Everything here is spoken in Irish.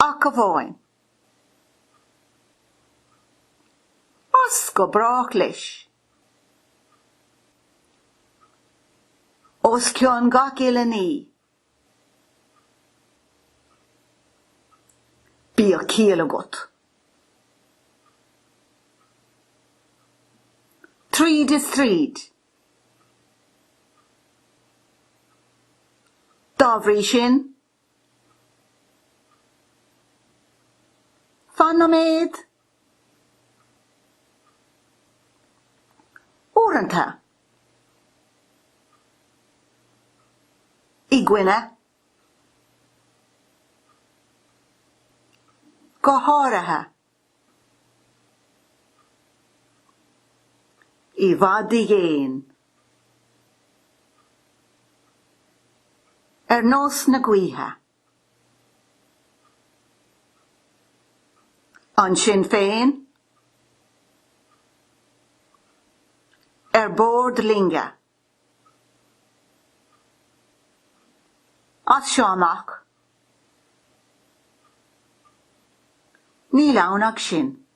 Ach amháin. As go brách leis. Os cionn gach uile ní. Bíodh ciall agat. Tríd is tríd. Dá bhrí sin. Fan nóiméad. Uaireanta. I gcoinne. Go háirithe. I bhfad i gcéin. Ar nós na gaoithe. Ansin féin. Ar bord loinge. As seo amach. Níl ann ach sin.